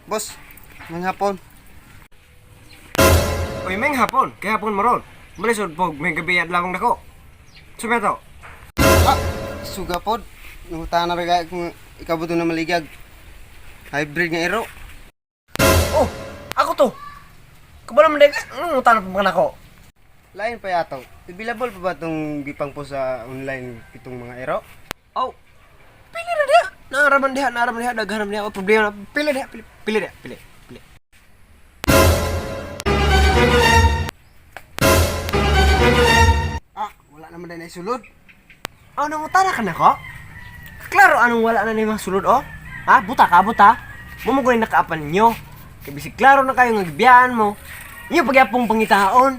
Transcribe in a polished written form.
Boss, may hapon. Uy, may hapon. Kaya hapon mo ron. Malisod po, may gabi at lawang dako. Sumeto. Ah, suga pod. Nangutana na ba kung ikaw ba na maligag? Hybrid nga iro. Oh, ako to. Kabalo man dek, tanong pa man ako. Lain pa yato. Available pa ba itong gipang po sa online itong mga iro? Oh, pili na diha. Naaraman diha, naaraman diha, daghan naman diha. Oh, problema na. Pili diha, pili, pili diha, pili, pili. Ah, wala naman din ay sulod. Oh, nangutana ka na ko? Klaro, anong wala na ni mga sulod, oh? Ha? Buta ka, buta? Mumugoy nakaapan ninyo. Kay bisig klaro na kayo nga gibiyaan mo. Inyo pagyapong pangitaon.